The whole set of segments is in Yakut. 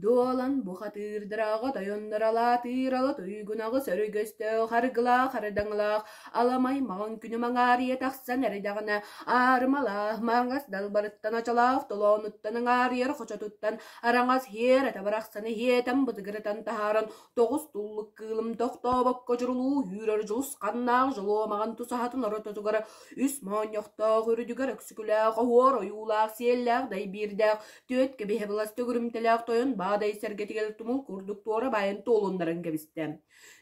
Дуолан бухатыырдарааҕа тойонноро алаатыыр ала туйгунаҕыс өрөгөстөөх аргылаах ардаҥалаах аламай маҕан күнүм аҥаарыйа тахсан эрдэҕинэ аарымалаах маҥас далбарыттан ачалаах толоонуттан аҥаарыйар хочотуттан араҥас һиэр этэ барахсаны һиэтэн бытыгырытан таһааран тоҕус туллук кыылым тохтообокко дьурулуу үүрэр дьулусханнаах дьолуомаҕын тусаһатын орототугар үс моонньохтоох үрдүгэр өксүкүлээх оһуор ойуулаах сиэллээх дайбиирдээх түөрт кэбиһэ былас төгүрүмтэлээх тойон баадай сэргэтигэр тумул курдук туора баайан туолуннаран кэбистэ.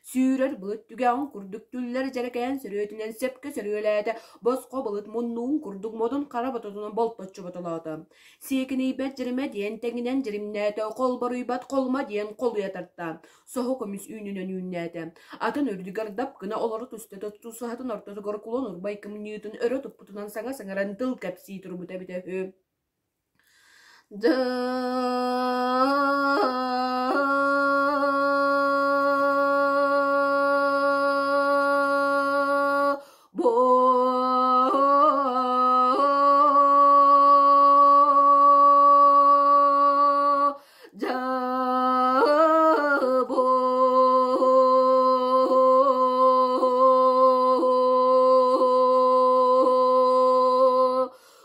Сүүрэр былыт түгэҕин курдук түллэр дьэрэкээн сөрүөтүнэн сөпкө сөрүөлээтэ, босхо былыт муннуун курдук модун хара бототунан болточчу ботолоото. Сиэкинийбэт дьиримэ диэн тэҥинэн дьиримнээтэ, холборуйбат холума диэн холуйа тарта, соһо көмүс үүнүнэн үүннээтэ. Атын үрдүгэр дап гына олоро түстэ, тусаһатын ортотугар кулан урбай кымньыытын өрө туппутунан саҥа саҥаран тыл кэпсии турбута эбитэ үһү.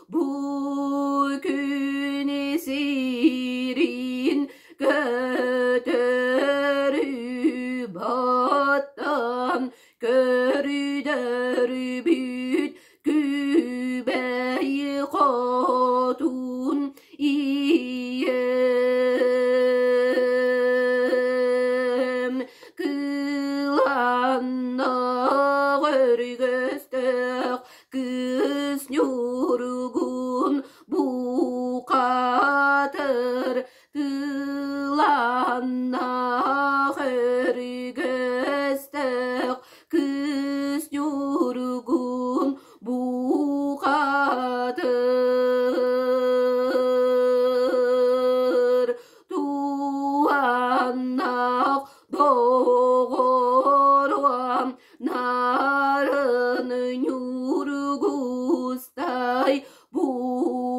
Бу күн сирин көтөрү баттан көрдөрбүт Күбэй хотун ийэм кыланнаах өргөстөөх Кыыс Ньургун бухатыр тыланнаах өргөстөөх Кыыс Ньургун бухатыр туаннаах доҕоруом Нарын ньургустай бухатыр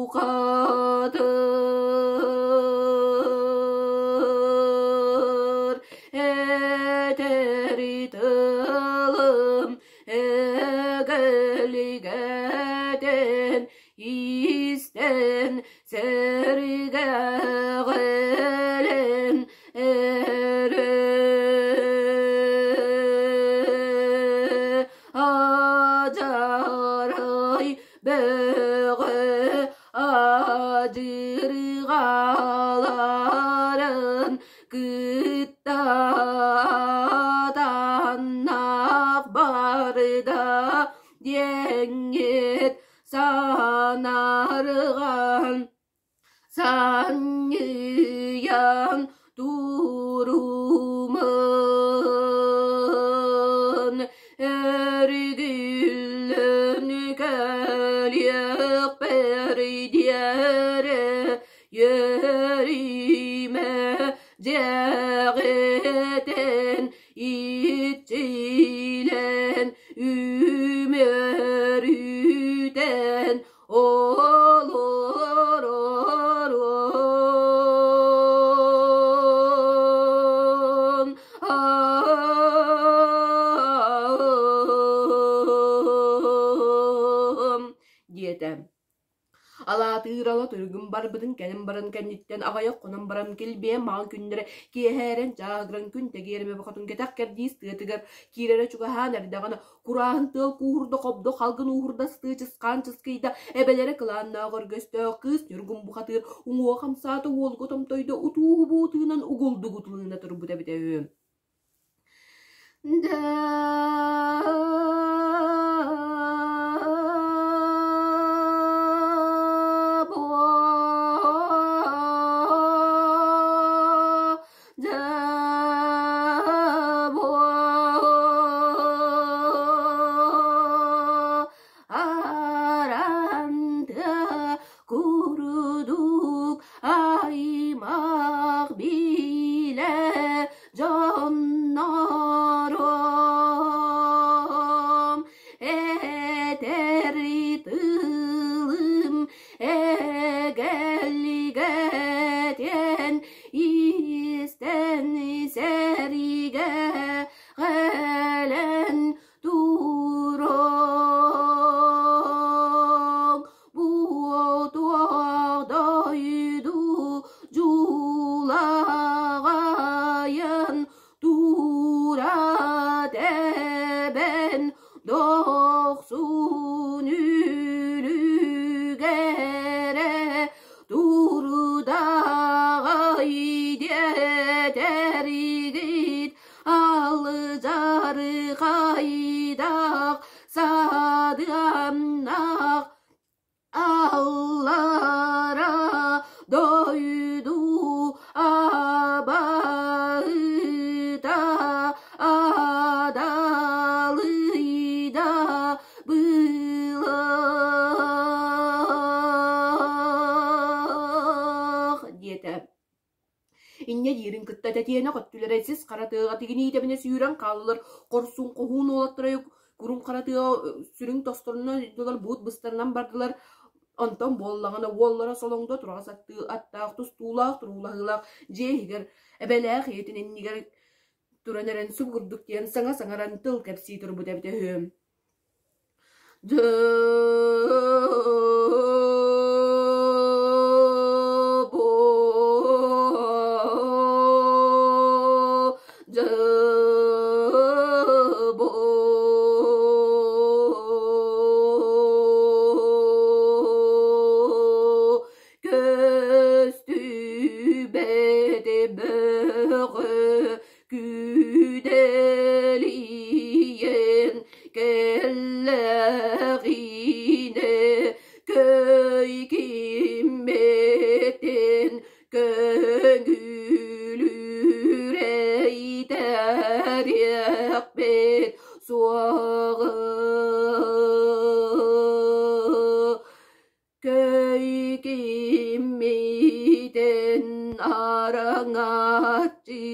этери тылым эгэлигэтин истэн сэргэҕэлэн эрэ адьарай бөҕө адьырҕаларын кытта атаннаах барда диэҥҥит санаарҕаан санньыйан турумун эргиллэн кэлиэхпэр диэри үөрүмэ дьэҕитин иччилэн үмүөрүтэн олорорун диэтэ. Алаатыырала туругум барбытын кэлин баран кэнниттэн аҕыйах хонон баран килбиэн маҕан күннэрэ киэһээрэн чааһыгыран күн тэгиэрэмэ бохотун кэтэх кэрдиис тыатыгар киирэрэ чугаһаан эрдэҕинэ курааһын тыал кууһурда хобдо халгын ууһурда сытыы чысхаан чыскыйда эбэлэрэ кылааннаах өргөстөөх кыыс ньургун бухатыыр уҥуоҕа хамсаата уолга томтойдо утуу-убуу тыынан угулдук утулуна турбута эбитэ үһү Курдук аймах билэ дьоннорум этэр тылым эгэлгэтин Инньэ диирин кытта тэтиэнэх өттүлэрэ сис хара тыаҕа тигиниитэбинэ сүүрэн хааллылар, хорсун хоһуун уолаттара курун хара тыаҕа сүрүн тосторунан дылар буут быстарынан бардылар. Онтон буоллаҕына уоллара солоҥдо тураҕас аттаах, тустуулаах, туруулаһыылаах дьиэ иһигэр эбэлээх ийэтин иннигэр туран эрэн субу курдук диэн саҥа саҥаран тыл кэпсии турбут эбитэ үһү. Көстүбэт бөҕө күүдэлийэн кэллэҕинэ көй киммэтин көҥүлүрэйтэриэхпит суоҕа. Көй киммитин араҥаччылыыр.